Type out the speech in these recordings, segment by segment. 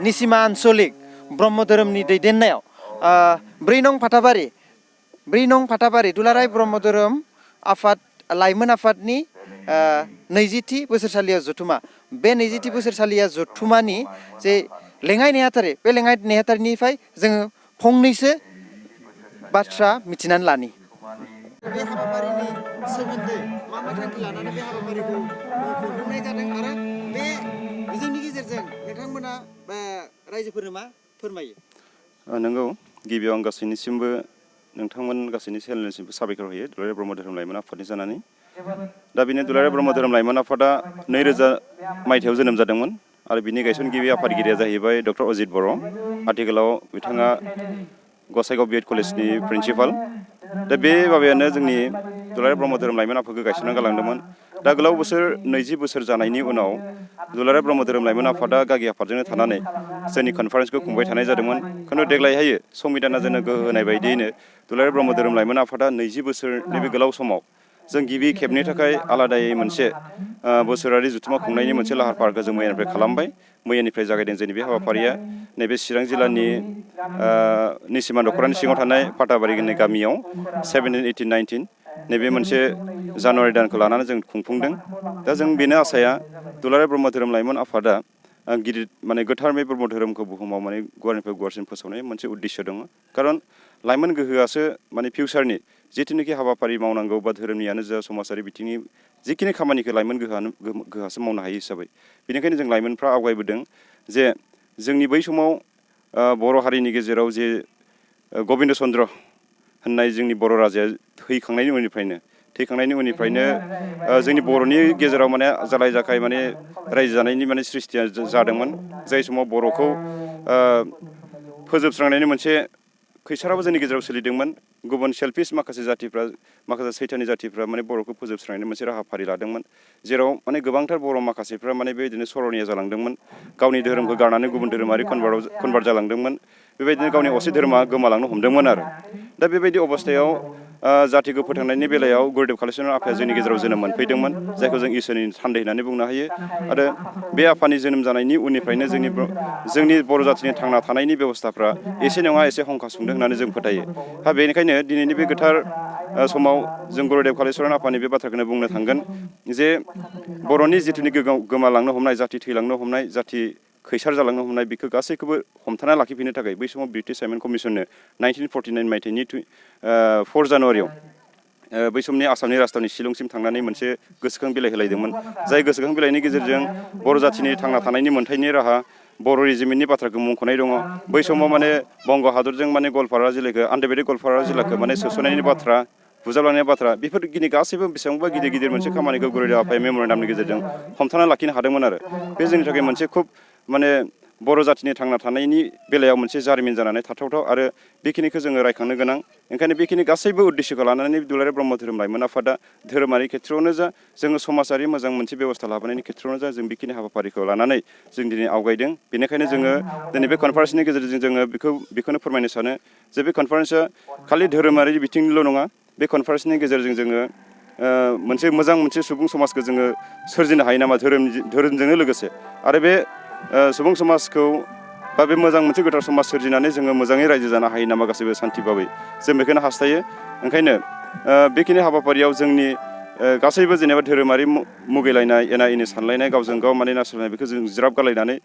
निसिमा आन्सलिक ब्रह्म धोरोमनि दैदेननायाव 4 नं फाथाबारि दुलाराय ब्रह्म धोरोम आफाद लाइमोन आफादनि 20थि बोसोरसालिया जथुमा बे 20थि बोसोरसालिया जथुमानि जे लेङाइ नेहाथारि बे लेङाइ नेहाथारिनिफ्राय जोङो फंनैसो बाथ्रा मिथिनानै लानि बे हाबाफारिनि सोमोन्दै मा थांखि लानानै बे हाबाफारिखौ खुंफुंनाय जादों आरो बे बिजोंनि गेजेरजों नोंथांमोना रायजोफोरनो मा फोरमायो नंगौ गिबियाव आं गासैनिसिमबो नोंथांमोन गासैनि चेनेलनिसिमबो साबायखर होयो दुलाराय ब्रह्म धोरोम लाइमोन आफादनि जानानै दा बेनो दुलाराय ब्रह्म धोरोम लाइमोन आफादा 2000 मायथाइयाव जोनोम जादोंमोन आरो बिनि गायसनगिरि आफादगिरिया जाहैबाय डक्टर अजित बर' आथिखालाव बिथाङा गसाइगाव बिएड कलेजनि प्रिन्सिपाल दा बे माबायानो जोंनि दुलाराय ब्रह्म धोरोम लाइमोन आफादखौ गायसनना गालांदोंमोन दा गोलाव बोसोर 20 बोसोर जानायनि उनाव दुलाराय ब्रह्म धोरोम लाइमोन आफादा गागि आफादजोंनो थानानै जोंनि कनफारेन्सखौ खुंबाय थानाय जादोंमोन खिन्थु देग्लायहाय संबिधाना जोंनो गोहो होनाय बायदियैनो दुलाराय ब्रह्म धोरोम लाइमोन आफादा 20 बोसोरनि बे गोलाव समाव जों गिबि खेबनि थाखाय आलादायै मोनसे बोसोरारि जथुमा खुंनायनि मोनसे लाहार फाहारखौ जों मैयानिफ्राय खालामबाय मैयानिफ्राय जागायदों जोंनि बे हाबाफारिया नैबे चिरां जिल्लानि निसिमा दख'रानि सिङाव थानाय फाथाबारिनि गामियाव 17, 18, 19 नैबे मोनसे जानुवारि दानखौ लानानै जों खुंफुंदों दा जों बेनो आसाया दुलाराय ब्रह्म धोरोम लाइमोन आफादा गिदिर माने गोथार बे ब्रह्म धोरोमखौ बुहुमाव माने गुवारनिफ्राय गुवारसिन फोसावनाय मोनसे उद्देश्य दङ खारन लाइमोन गोहोआसो माने फिउचारनि जिथुनिखि हाबाफारि मावनांगौ बा धोरोमनियानो जा समाजारि बिथिंनि जिखिनि खामानिखौ लाइमोन गोहोआसो मावनो हायो हिसाबै बेनिखायनो जों लाइमोनफ्रा आवगायबोदों जे जोंनि बै समाव बर' हारिनि गेजेराव जे गबिन्द चन्द्र होननाय जोंनि बर' राजाया थैखांनायनि उननिफ्रायनो जोंनि बर'नि गेजेराव माने जालाय जाखाय माने रायजो जानायनि माने सृष्टिया जादोंमोन जाय समाव बर'खौ फोजोबस्रांनायनि मोनसे खैसाराबो जोंनि गेजेराव सोलिदोंमोन गुबुन सेल्फिश माखासे जातिफ्रा माखासे सैथानि जातिफ्रा माने बर'खौ फोजोबस्रांनायनि मोनसे राहाफारि लादोंमोन जेराव माने गोबांथार बर' माखासेफ्रा माने बेबायदिनो सर'निया जालांदोंमोन गावनि धोरोमखौ गारनानै गुबुन धोरोमारि कनभार्ट जालांदोंमोन बेबायदिनो गावनि असे धोरोमा गोमालांनो हमदोंमोन आरो दा बेबायदि अबस्थायाव जातिखौ फोथांनायनि बेलायाव गुरुदेब कालिचरन आफाया जोंनि गेजेराव जोनोम मोनफैदोंमोन जायखौ जों इसोरनि सान्दै होननानै बुंनो हायो आरो बे आफानि जोनोम जानायनि उननिफ्रायनो जोंनि बर' जातिनि थांना थानायनि बेबस्थाफ्रा एसे नङा एसे हंखा सुंदों होननानै जों फोथायो बेनिखायनो दिनैनि बे गोथार समाव जों गुरुदेब कालिचरन आफानि बे बाथ्राखौनो बुंनो थांगोन जे बर'नि जिथुनिखि गोमालांनो हमनाय जाति थैलांनो हमनाय जाति खैसार जालांनो हमनाय बेखौ गासैखौबो हमथाना लाखिफिननो थाखाय बै समाव ब्रिटिश साइमन कमिसननो 1949 मायथाइनि 4 जानुवारियाव बै समनि आसामनि राजधानि शिलंसिम थांनानै मोनसे गोसोखां बिलाइ होलायदोंमोन जाय गोसोखां बिलाइनि गेजेरजों बर' जातिनि थांना थानायनि मोन्थायनि राहा बर' रेजिमेन्टनि बाथ्राखौ मुंख'नाय दङ बै समाव माने बंग हादरजों माने गवालपारा जिल्लाखौ आन्दारबेदि गवालपारा जिल्लाखौ माने सोस'नायनि बाथ्रा बुजाबलांनायनि बाथ्रा बेफोर गासैबो बेसेबांबा गिदिर मोनसे खामानिखौ गुरुदेब आफाया मेम'रेन्डामनि गेजेरजों हमथाना लाखिनो हादोंमोन आरो बे जोंनि थाखाय मोनसे खुब माने बर' जातिनि थांना थानायनि बेलायाव मोनसे जारिमिन जानानै थाथावथाव आरो बेखिनिखौ जोङो रायखांनो गोनां ओंखायनो बेखिनि गासैबो उद्देश्यखौ लानानै दुलाराय ब्रह्म धोरोम लाइमोन आफादा धोरोमारि खेथ्रआवनो जा जोङो समाजारि मोजां मोनसे बेबस्था लाबोनायनि खेथ्रआवनो जा जों बेखिनि हाबाफारिखौ लानानै जों दिनै आवगायदों बेनिखायनो जोङो दिनै बे कनफारेन्सनि गेजेरजों जोङो बेखौनो फोरमायनो सानो जे बे कनफारेन्सआ खालि धोरोमारि बिथिंनिल' नङा बे कनफारेन्सनि गेजेरजों जोङो मोनसे मोजां मोनसे सुबुं समाजखौ जोङो सोरजिनो हायो नामा धोरोमजोंनो लोगोसे आरो बे सुबुं समाजखौ बा बे मोजां मोनसे गोथार समाज सोरजिनानै जोङो मोजाङै रायजो जानो हायो नामा गासैबो सान्थि भाबै जों बेखौनो हास्थायो ओंखायनो बेखिनि हाबाफारियाव जोंनि गासैबो जेनेबा धोरोमारि मुगैलायनाय एना एनि सानलायनाय गावजों गाव माने नासयनाय बेखौ जों ज्राब गारलायनानै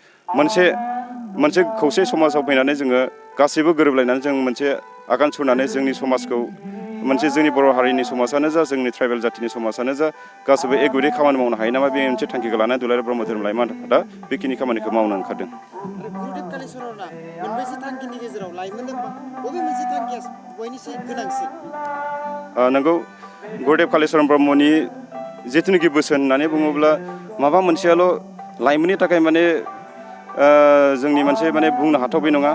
मोनसे खौसे समाजाव फैनानै जोङो गासैबो गोरोबलायनानै जों मोनसे आगान सुरनानै जोंनि समाजखौ मोनसे जोंनि बर' हारिनि समाजानो जा जोंनि ट्राइबेल जातिनि समाजानो जा गासैबो एगुरि खामानि मावनो हायो नामा बे मोनसे थांखिखौ लानानै दुलाराय ब्रह्म धोरोम लाइमोन आफादा बेखिनि खामानिखौ मावनो ओंखारदों गुरुदेब कालिचरना मोनबेसे थांखिनि गेजेराव लाइमोन बबे मोनसे थांखिया बयनिख्रुइ गोनांसिन नंगौ गुरुदेब कालिचरन ब्रह्मनि जिथुनिखि बोसोन होननानै बुङोब्ला माबा मोनसेयाल' लाइमोननि थाखाय माने जोंनि मोनसे माने बुंनो हाथावै नङा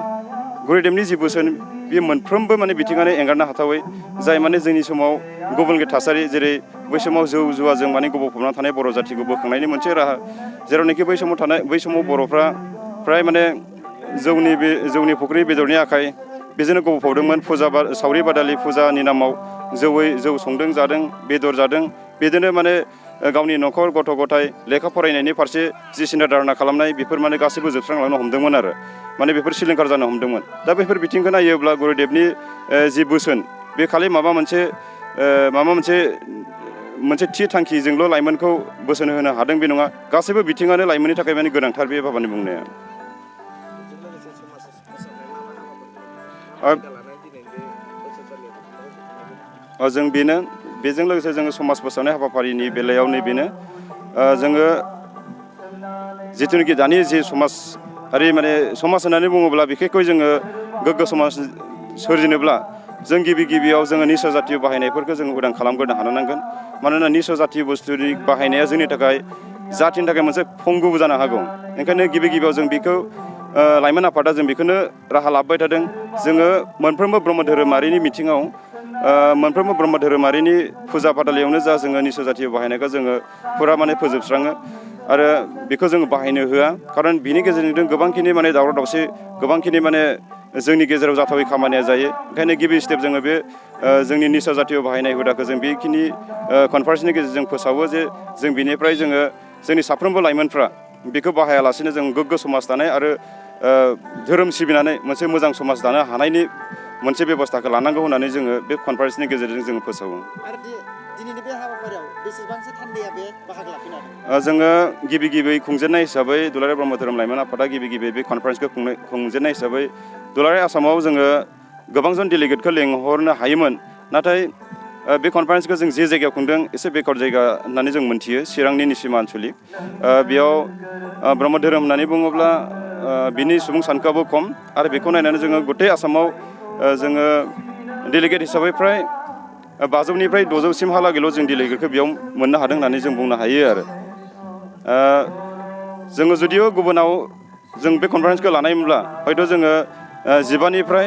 गुरुदेबनि जि बोसोन बेयो मोनफ्रोमबो माने बिथिङानो एंगारनो हाथावै जाय माने जोंनि समाव गुबुंले थासारि जेरै बै समाव जौ जुवाजों माने गब'फबना थानाय बर' जातिखौ बोखांनायनि मोनसे राहा जेरावनाखि बै समाव बर'फ्रा फ्राय माने जौनि फुख्रि बेदरनि आखाइ बेजोंनो गब'फबदोंमोन सावरि बादालि फुजानि नामाव जौ संदों जादों बेदर जादों बिदिनो माने गावनि न'खर गथ' गथाय लेखा फरायनायनि फारसे जि सिन्था धारना खालामनाय बेफोर माने गासैबो जोबस्रांलांनो हमदोंमोन आरो माने बेफोर सिलिंखार जानो हमदोंमोन। दा बेफोर बिथिंखौ नायोब्ला गुरुदेबनि जि बोसोन बे खालि माबा मोनसे थि थांखिजोंल' लाइमोनखौ बोसोन होनो हादों बे नङा, गासैबो बिथिङानो लाइमोननि थाखाय माने गोनांथार बे बाबानि बुंनाया। जों बेजों लोगोसे जोङो समाज फोसाबनाय हाबाफारिनि बेलायाव नैबेनो जोङो जिथुनाखि दानि जि समाजारि माने समाज होननानै बुङोब्ला बिखेखকৈ जोङो गोग्गो समाज सोरजिनोब्ला जों गिबियाव जोङो निसा जातीय बाहायनायफोरखौ जोङो उदां खालामग्रोनो हानो नांगोन। मानोना निसा जातीय बुस्थुनि बाहायनाया जोंनि थाखाय जातिनि थाखाय मोनसे पंगुबो जानो हागौ। ओंखायनो गिबियाव जों बेखौ लाइमोन आफादा जों बेखौनो राहा लाबोबाय थादों। जोङो मोनफ्रोमबो ब्रह्म धोरोमारिनि मिथिङाव मोनफ्रोमबो ब्रह्म धोरोमारिनि फुजा फाथालियावनो जा जोङो निसा जातीय बाहायनायखौ जोङो फुरा माने फोजोबस्राङो आरो बेखौ जोङो बाहायनो होआ। खारन बिनि गेजेरजों गोबांखिनि माने दावराव दावसि गोबांखिनि माने जोंनि गेजेराव जाथावै खामानिया जायो। ओंखायनो गिबि स्टेप जोङो बे जोंनि निसा जातीय बाहायनाय हुदाखौ जों बेखिनि कनफारेन्सनि गेजेरजों फोसावो जे जों बिनिफ्राय जोंनि साफ्रोमबो लाइमोनफ्रा बेखौ बाहायालासिनो जों गोग्गो समाज दानाय आरो धोरोम सिबिनानै मोनसे मोजां समाज दानो हानायनि मोनसे बेब'स्थाखौ लानांगौ होननानै जोङो बे कनफारेन्सनि गेजेरजों जोङो फोसावो। आरो दिनैनि बे हाबाफारियाव बेसेबांसो थान्दैया बे बाहागो लाफैनो हादों? जोङो गिबि खुंजेननाय हिसाबै दुलाराय ब्रह्म धोरोम लाइमोन आफादा गिबि बे कनफारेन्सखौ खुंजेननाय हिसाबै दुलाराय आसामाव जोङो गोबांजन डेलिगेटखौ लेंहरनो हायोमोन। नाथाय बे कनफारेन्सखौ जों जे जायगायाव खुंदों एसे बेकवार्ड जायगा होननानै जों मोनथियो, चिरांनि निसिमा आन्चलिक। बेयाव ब्रह्म धोरोम होननानै बुङोब्ला बिनि सुबुं सानखोआबो खम आरो बेखौ नायनानै जोङो गथै आसामाव जोङो डेलिगेट हिसाबै फ्राय 500निफ्राय 600सिमहालागैल' जों डेलिगेटखौ बेयाव मोननो हादों होननानै जों बुंनो हायो आरो। जोङो जुदियो गुबुनाव जों बे कनफारेन्सखौ लानायमोनब्ला हयथ' जोङो 15निफ्राय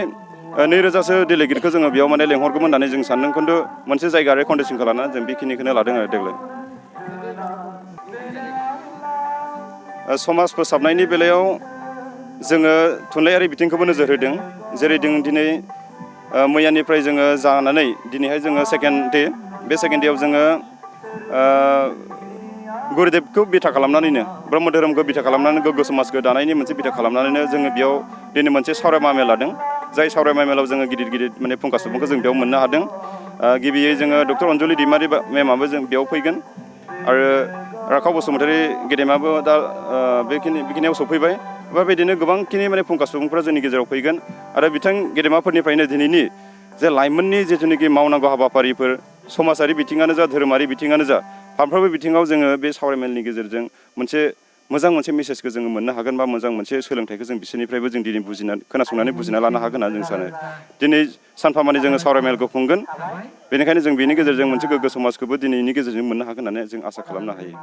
2000सो डेलिगेटखौ जोङो बेयाव माने लेंहरगौमोन होननानै जों सानदों। खिन्थु मोनसे जायगायारि कन्डिसनखौ लानानै जों बेखिनिखौनो लादों आरो देग्लाय। समाज फोसाबनायनि बेलायाव जोङो थुनलाइयारि बिथिंखौबो नोजोर होदों। जेरै जों दिनै मैयानिफ्राय जोङो जानानै दिनैहाय जोङो सेकेन्ड दे, बे सेकेन्ड देआव जोङो गुरुदेबखौ बिथा खालामनानैनो ब्रह्म धोरोमखौ बिथा खालामनानै गोग्गो समाजखौ दानायनि मोनसे बिथा खालामनानैनो जोङो बेयाव दिनै मोनसे सावरायमा मेल लादों। जाय सावरायमा मेलाव जोङो गिदिर माने फुंखा सुबुंखौ जों बेयाव मोननो हादों। गिबियै जोङो डक्टर अनजलि दैमारि मेमाबो जों बेयाव फैगोन आरो राखाव बसुमतारी गेदेमाबो दा बेखिनियाव सफैबाय। बेबायदिनो गोबांखिनि माने फुंखा सुबुंफ्रा जोंनि गेजेराव फैगोन आरो बिथां गेदेमाफोरनिफ्रायनो दिनैनि जे लाइमोननि जिथुनाखि मावनांगौ हाबाफारिफोर समाजारि बिथिङानो जा धोरोमारि बिथिङानो जा फारफ्रोमबो बिथिङाव जोङो बे सावरायमेलनि गेजेरजों मोनसे मेसेजखौ जोङो मोननो हागोन बा मोजां मोनसे सोलोंथाइखौ जों बिसोरनिफ्रायबो जों दिनै खोनासंनानै बुजिना लानो हागोन होनना जों सानो। दिनै सानफामानि जोङो सावरायमेलखौ खुंगोन, बेनिखायनो जों बेनि गेजेरजों मोनसे गोग्गो समाजखौबो दिनैनि गेजेरजों मोननो हागोन होननानै जों आसा खालामनो हायो।